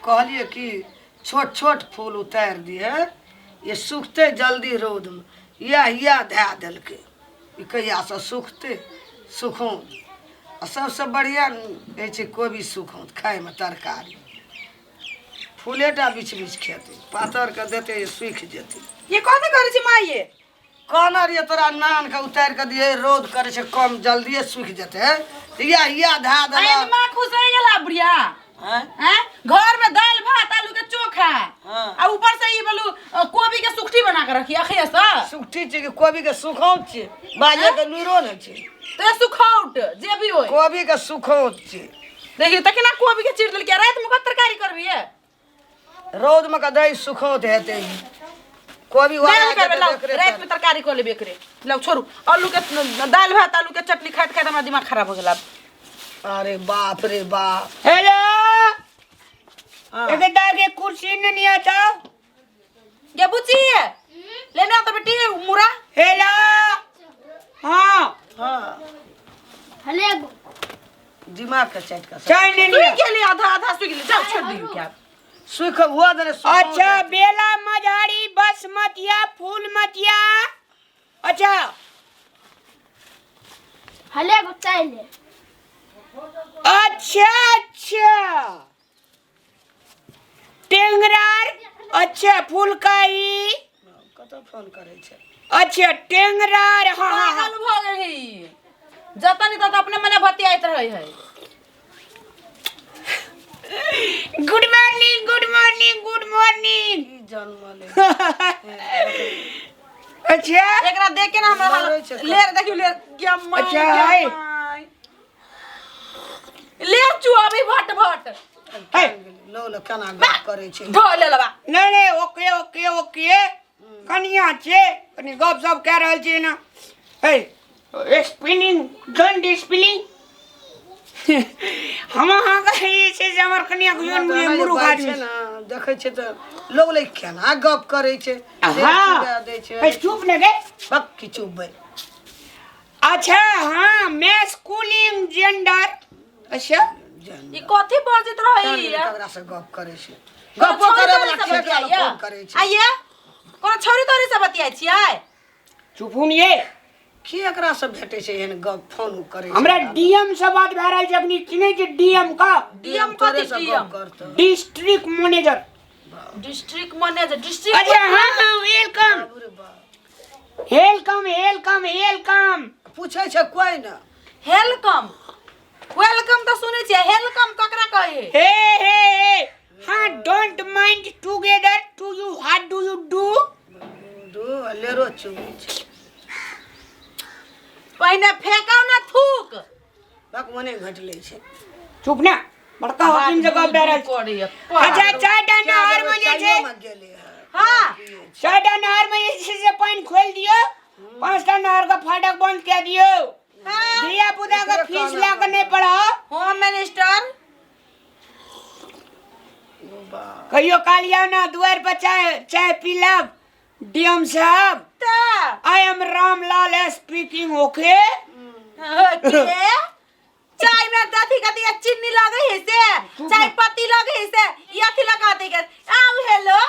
कहलियै कि छोट छोट फूल उतारि दिहे, ये सुखतै जल्दी रौदमे। इएह इएह धए देलकै। ई कहियासँ सुखतै? सुखौत आ सबसँ बढ़िआँ होइ छै कोबी सुखौत खायमे। तरकारी फूलेटा बिछ बिछ खेतै, पातरके देतै सुखि जेतै। ये कथी करै छी माँ ये? कहने रहियै तोरा नान के उतारि कऽ दिहे, रौद करै छै कम, जल्दिए सुखि जेतै। तऽ इएह इएह धए अरे देलक। माँ खुश हो गेला बुढ़िया। आँय? हैं, घर में दाल भात आलू के चोखा हाँ। आ ऊपर से ई बोलू कोबी के सुखटी बना के रखी अखिया से। सुखटी छै कि कोबी के सुखौत छै, बाजे के लुरो ने छै। तो सुखौट जे भी होय। कोबी के सुखौत छै। देखियो त केना कोबी के चीर देलकै। रात में कत तरकारी करबी है? रौद में के दही सुखौत हेतै ई। कोबी नहीं वाला करबे लाओ, एकरे रात में तरकारी कर लेबे एकरे। लाओ छोड़ू, आलू के दाल भात आलू के चटनी खाइत खाइत हमरा दिमाग खराब हो गेल आब। अरे बाप रे बाप। हेलो। हाँ। एक दागे कुर्सी नहीं आता। ये बुच्ची लेने आता बेटी मुरा। हेलो। हाँ। हाँ। हले। दिमाग के चटका सब। चाय नहीं सुई लिया। गेली, आधा आधा सुई गेली। जाओ छोड़ दियो क्या। सुख हुआ दरे सुख। अच्छा बेला मझारी बसमतिया फूलमतिया। अच्छा हले गो चाय ले। अच्छा अच्छा टेंगरार। अच्छा फुलकाई। कतऽ फोन करै छै? अच्छा टेंगरार। हाँ हाँ हाँ। पागल भऽ गेल है ई। जतऽ नि ततऽ अपने मने बतियाइत रहै है। Good morning good morning good morning. की जन्मल अच्छा एकरा देख के ना हमरा लड़ै छै। लेर देखियो लेर क्या माय। अच्छा, क्या हाय। माय। लेर चुआबी भट भट। हे। लो लो केना गप करै छै। धो ले लबा। नहीं नहीं ओके ओके ओके। कनिया छे कनी गप सप कह रहल छी ना। हे स्पिनिंग don't spilling. हम अहाँ के जे छै से हमर कनिया के जोन तऽ मुरुख बात आदमी छै ने, देखै छै तऽ लोग लै केना गप करै छै। हाँ। दे दै छै। हे चुप ने गे। बक की चुपबै। अच्छा हाँ मैं स्कूलिंग जेंडर। अच्छा ई कथी बजैत रहै ई? ककरा से गप करै छै? कोनो गपो छौरी करे तोरी वाला से ठेका बतियाइया? फोन करै छै। आइये कोनो छौरी तोरी से बतियाइ छियै? चुप ये। की एकरा से भेटै छै एहन गप फोन करै छै? हमरा डीएम से बात भए रहल छै अखनी। चिन्है छै डीएम का? डीएम तोरे कथी? से डीएम गप करतौ। District manager. District manager district. अच्छा हाँ हाँ welcome. बाप रे बाप। Welcome welcome welcome. पूछै छै कोइ ने। हेलकम welcome तऽ सुनै छियै, हेलकम ककरा कहै? हे हे हे हाँ don't mind together to you how do you do. दू लेरो चुबै छै। पहिने फेंकाउ ना थूक। बक मने घटलै छै। चुप ना बड़का हकीम जगह भए रहल छै। करैया। अच्छा चारिटा नहर में जे छै। गेलै हँ। हाँ। चारिटा नहर में जे छै से पानि खोलि दियौ, पांचटा नहर के फाटक बंद कए दियौ। धिया पुता के फीस लए के नहि पढ़ाओ। होम मिनिस्टर कहियो काल आउ ना दुआरि पर चाय चाय पी लेब डीएम साहब। तऽ I am Ramlal speaking. Okay के चाय में अथी कथी के चीनी लगे है से, चाय पत्ती लगे है से, ई अथी लगा दे के आउ हेलो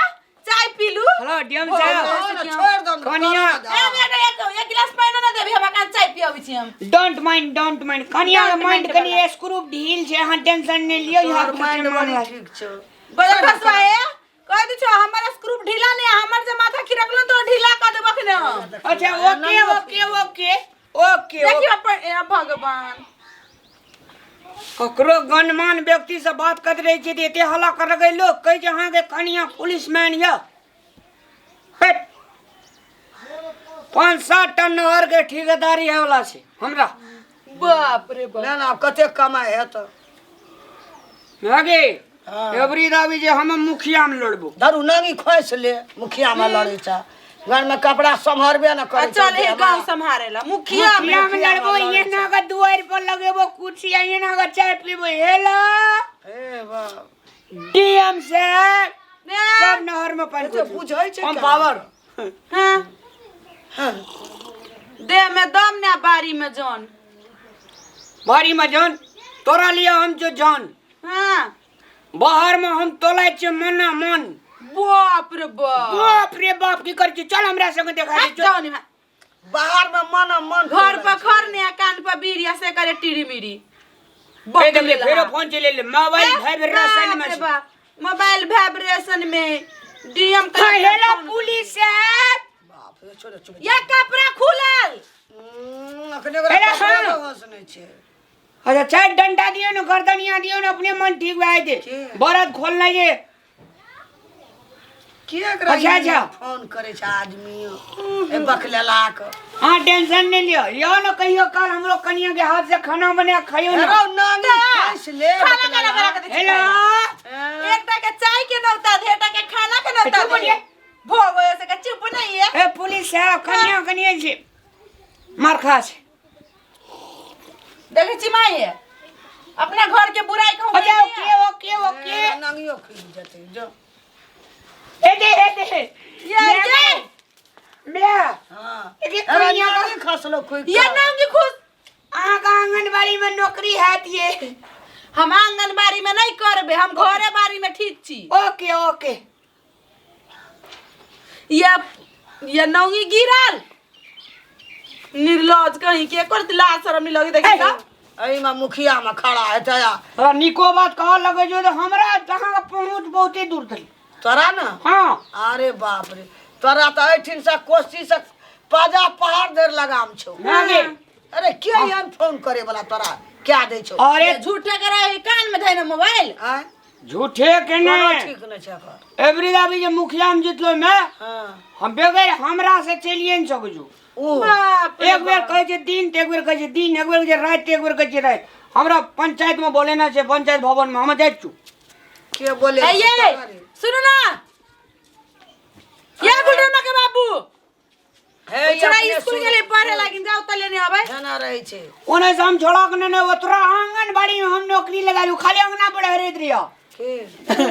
चाय पीलू। हेलो डीएम साहब। छोड़ दो। कनिया। ए बेटा एक एक गिलास पानि ना देबी हमरा, कान चाय पियाबै छी हम। Don't mind don't mind. कनिया के Don't mind mind कनि स्क्रू ढील छै, अहाँ टेंशन नहि लियौ। तोहर यहाँ माइंड मामला बड़ी छै। ठीक छौ। बजल फसवा ए कह दी छौ हमर स्क्रू ढीला नहीं, हमर जे माथा खिरकलो तो ढीला कर देबख ने हम। अच्छा ओके ओके ओके ओके। देखियो अपन ए भगवान। ककरो गणमान्य व्यक्ति से बात करैत रहै छियै तऽ एते हल्ला कर लगै लोक कहै छै अहाँके कनिया पुलिसमैन यऽ। हट। 5-7 टा नहर के ठेकेदारी है वाला छै हमरा। बाप रे बाप। ना ना आब कते कमाइ हेतौ? आगे हाँ। एबरी दाबी जे हम मुखिया में लड़बो। धरू नांगी खोसि ले, मुखिया में लड़ै छ। घर में कपड़ा सम्हरबे न करै छै। चल हे गांव सम्हारे ला मुखिया में। मुखिया में लड़बो, मुखिया में ये ना के दुआर पर लगेबो कुर्सी, ये ना के चाय पीबो। हेलो हे बाप। डीएम से ने, सब नहर में पानी एते बुझै छै हम केना? पावर। हाँ, हाँ। देह में दम ने बारी में जान। बारी में जान तोरा लिए हम जो जान। हाँ। बाहर में हम तोलै छियै मना मन। बाप रे बाप। बाप रे बाप, की करै छी? चल हमरा संगे देखा दे, चल। जाओ नी भाई। बाहर में मन मन घर पर खर ने आ कान पर बीड़िया से करे टीरी मीरी। ए देख ले, फेरो फोन चलि एलै। मोबाइल वाइब्रेशन में छै। मोबाइल वाइब्रेशन में डीएम। हाँ, हेलो पुलिस साहब। बाप रे, छोड़ चुप। या कपड़ा खुलल। अखने ओकरा हेलो, कपड़ा हाँ। बस नहि छै। अच्छा, चारि डंडा दियौ ने, गर्दनिया दियौ ने, अपने मन ठीक भए जेतै। के? बरद खोलना ये। के एकरा? अच्छा, अच्छा। फोन करे छै आदमी ए बकलेला के। अहाँ टेंशन नहि लिअ यौ ने, कहियो काल हमरो कनिया के हाथ से खाना बना खाइयो ने। रौ नानी खैस ले। खाना केना बना के दै हेलो। छी? एकटा के चाय के नौता दे, एकटा के खाना के नौता चुप दे। बोलिए। भोग होय से के चुप नहीं है। ए पुलिस साहब, कनिया कनिया छै, मार खा छै। देखे छी माई, अपना घर के बुराई कहूं। अच्छा, ओके ओके ओके। नानियो खुलि जेतै जो। ए दे ए दे। ये ये मैं हाँ। एक अरे कनिया नानी खसलो खुइ। ये नाम की खुश। अहाँके आंगनबाड़ी में नौकरी हैत ये? हम आंगनबाड़ी में नहीं करबे, हम घरे बाड़ी में ठीक छी। Okay okay. ये नौंगी गिरल निर्लज कहीं के कर लाज शरम नहीं लगी देखी का। एहिमे मुखिया में खड़ा हेतै आ। तोरा निको बात कहऽ लगै छौ तऽ हमरा अहाँके पहुँच बहुते दूर तक। तोरा ने? हाँ। अरे बाप रे, तोरा तऽ एहिठिन से कोसी से पाजा पहाड़ धरि लगाम छौ। ना गे। अरे के एहन फोन करे वाला तोरा क्या दै छौ? अरे झूठे के रहे कान में धैने मोबाइल। आँय? झूठे के कोनो नहीं। ठीक नहि छै एकर। एवरी दाबी जे मुखिया में जीतलो में हाँ। हम बगैर हमरा से चलिए नहीं सकै छौ। ओ बाप रे। एक बेर कहै छै दिन तऽ एक बेर कहै छै दिन, एक बेर कहै छै राति तऽ एक बेर कहै छै राति। हमरा पंचायत में बोलेना छै, पंचायत भवन में हम जाइ छु। के बोले? ए ये सुनो ना, ये गुलरमा के बाबू। हे छोड़ा अपने स्कूल सुन- गेले पढ़े लागिन, जाओ त लेने आबै। एना रहै छै। ओने से हम छोड़ा के ने ओतरा आंगनबाड़ी में हम नौकरी लगा लू, खाली अंगना पर हरेत रहियो। के?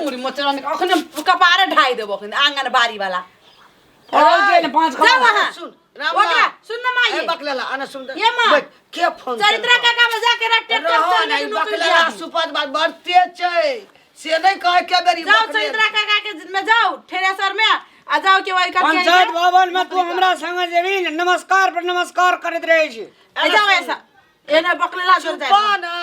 मुरी मोचरन के अखने कपारे ढाई देबो अखन आंगनबाड़ी वाला। और के ने पांच जाओ खा। वहाँ। सुन राम। ओकरा सुन ना माई। ए बकलेला आना सुन। ये माँ। बैठ, के फोन चरित्रा केलकौ? काका में जाके रख ट्रैक्टर रहो चल नहीं के नौकरी बकलेला दिया दी। सुपत बात बड़ तेज छै से नहीं कहे के बेरी जाओ बकलेल। चरित्रा काका के में जाओ ठेरेसर में आ जाओ के वही करके पंचायत भवन में तू हमरा संग जेबी ने, नमस्कार पर नमस्कार करैत रहै छी। ए जाओ ऐसा एने बकलेला चल जाए। चुपा ना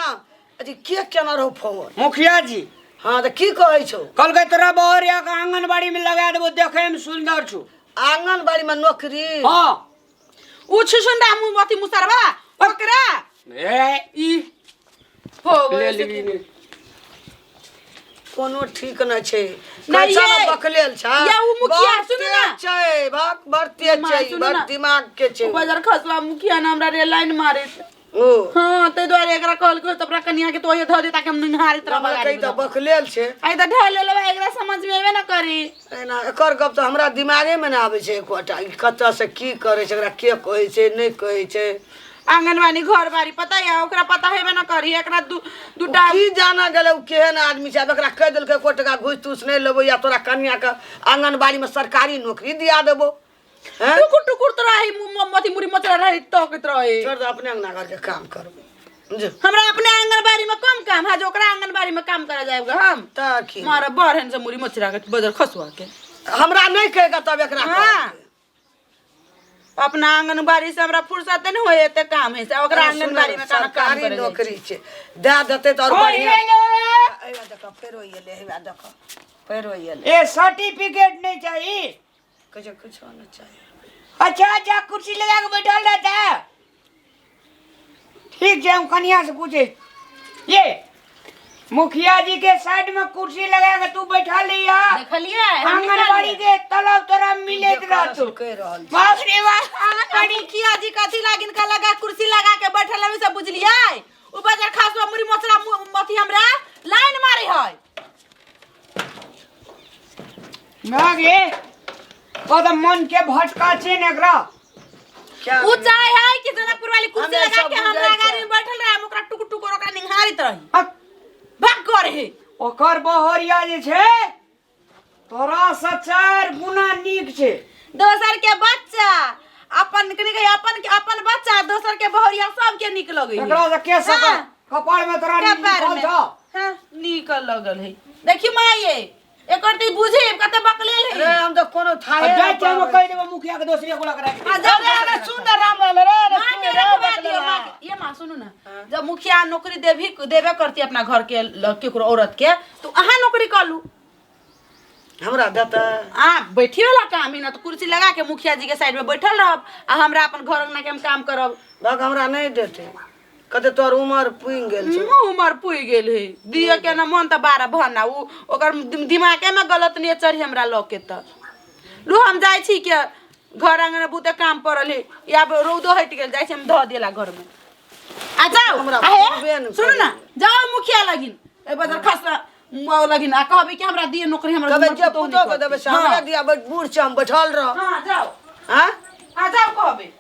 अजी, के केना रहो फोन? मुखिया जी। हाँ, तऽ की कहै छौ? कहलकै तोरा बहरिया के आंगनबाड़ी में लगा देबो, देखे में सुंदर छौ। आंगनबाड़ी में नौकरी? हाँ। उ छुसुंडा मुंह अथी मुसरवा ओकरा। ए ई हो ले गए। लेबी ने। कोनो ठीक नहि छै। नहि कैसा ये। ने बकलेल छै। या उ मुखिया, बड़ सुनू ना। तेज छै भाग, बड़ तेज माँ, छै। सुनू बड़ ना। दिमाग के छै। उ बाजार खसवा मुखिया ना हमरा रे लाइन मारे। ओ हाँ, ताहि दुआरे एकरा कहलकै तऽ अपना कनिया के तो ओहे धऽ दे ताकि हम निहारैत रहब। हमरा कही तऽ बकलेल छै। आइ तऽ ढाल लेलबै, एकरा समझ में एबे ना करी। एना एकर गप तऽ हमरा दिमागे मे नहि आबै छै एकोटा, ई कतऽ से की करै छै, एकरा के कहै छै नहि कहै छै। आंगनबाड़ी घर बाड़ी पता है ओकरा? पता हेबे ना करी एकरा। दू दूटा की जाना गेलै ओ केहन आदमी छै। आब एकरा कहि देलकै एको टका घूस तूस नहि लेबो या तोरा कनिया के आंगनबाड़ी मे सरकारी नौकरी दिया देबो, हैं? टुकुर टुकुर तो रही अथी मुड़ी मचरा रही तकैत रही। छोड़ दे, अपने अंगना घर के काम करबै बुझ। हमरा अपने आंगनबाड़ी में कम काम है जो ओकरा आंगनबाड़ी में काम करे जाएगा हम? तऽ की। मारा बड़हन से मुड़ी मचरा के बजर खसुआ के। हमरा नहि कहेगा तब एकरा हाँ। कहलकै। अपना आंगनबाड़ी से हमरा फुर्सत नहीं होए, एते काम है से ओकरा आंगनबाड़ी में काम सरकारी करे जाइ छी। नौकरी छै, दए देतै तऽ आओर ओ बढ़िआँ। हेलो। एहिया देखऽ, फेरो एलै, हेवा देखऽ, फेरो एलै। ए सर्टिफिकेट नहीं चाहिए? कहै छै किछो नहि चाही। अच्छा अच्छा, कुर्सी लगा के बैठल रहता है, ठीक छै, हम कनिया से पूछे। ये मुखिया जी के साइड में कुर्सी लगा के तू बैठल रहिया। देखलियै हम। आंगनबाड़ी के तलब तोरा मिलैत रहतो। कहि रहल छै। बाप रे बाप, आंगनबाड़ी। मुखिया जी कथी लागिन का लगा कुर्सी लगा के बैठल हवे से बुझलियै? उ बाजार खासवा मुड़ी मचरा अथी हमरा लाइन मारे है। ना गे, ओ तऽ मन के भटका छै ने एकरा। क्या? उ चाहे है कि जनकपुर वाली कुर्सी हमे लगा सब के हमरा बुझै गाड़ी छै। में बैठल रहे, हम ओकरा टुक टुक ओकरा निहारित रही। हक, भाग करे है। ओकर बहरिया जे छै तोरा से 4 गुना नीक छै। दोसर के बच्चा अपन कनि कहि अपन अपन बच्चा दोसर के बहुरिया सबके नीक लगै है। एकरा से के सकल हाँ। कपार में तोरा कपार निकल में। छौ। हाँ, नीक लगल है। देखी माँ ये एकर तो बुझे कते बकलेल है रे हम तो कोनो थाहे आ जाइ छियै हम कहि देबै मुखिया के दोसरे गोला करा के आ जाओ अरे अरे सुन ना राम लाल रे अरे माँ सुन के रे रखवा बकलेल। दियो माँ के ये माँ सुनू ना जब मुखिया नौकरी देवी देबे करती अपना घर के केकरो औरत के तो अहाँ नौकरी कर लू हमरा देता आ बैठे वाला काम है ना तो कुर्सी लगा के मुखिया जी के साइड में बैठल रहब आ हमरा अपन घर अंगना के हम काम करब बाक हमरा नहीं देते कहते तोहर उमर पुंग गेल छौ मुँह उमर पुइ गेल है दिय के ना मन तऽ बारह बहाना उ ओकर दिमागे में गलत नेचर है हमरा लऽ के तऽ लू हम जाइ छी के घर आंगन बहुते काम पड़ल है या अब रौदो हटि गेल जाइ छी हम धऽ देला घर में आ जाओ हमरा आ हे, पुरबे ने सुनू ना जाओ मुखिया लगिन ए बदर खसरा लगिन आ कहबै कि हमरा दिय नौकरी हमरा कहबै उमर जे पुतोहु पुतोह नहि के देबै से करतै। हमरा दिया बूढ़ छै हम बैठल रह हाँ जाओ हाँ हाँ जाओ कहबै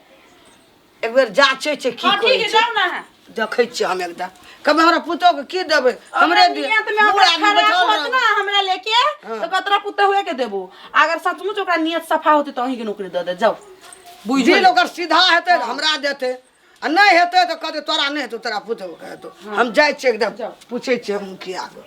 एक बेर जाँचै छै की हाँ कहै ठीक है छै जाओ ना अहाँ। देखै छियै हम एकदा कहबै हमरा पुतोह के की देबै हमरे अगर दिअ नियत में बूढ़ ओकरा आदमी खराब बैठल होत रह ना हमरा लेके तो कतरा पुतह हुए के देबो अगर सचमुच ओकरा नियत सफा होते तो अहीं के नौकरी दे दे जाओ बुझ दिल ओकर सीधा हेतै तऽ हमरा देतै आ नहि हेतै तऽ कहतै तोरा नहि हेतौ तोरा पुतोह के हेतौ हम जाइ छियै एकदम पूछै छियै मुखिया के।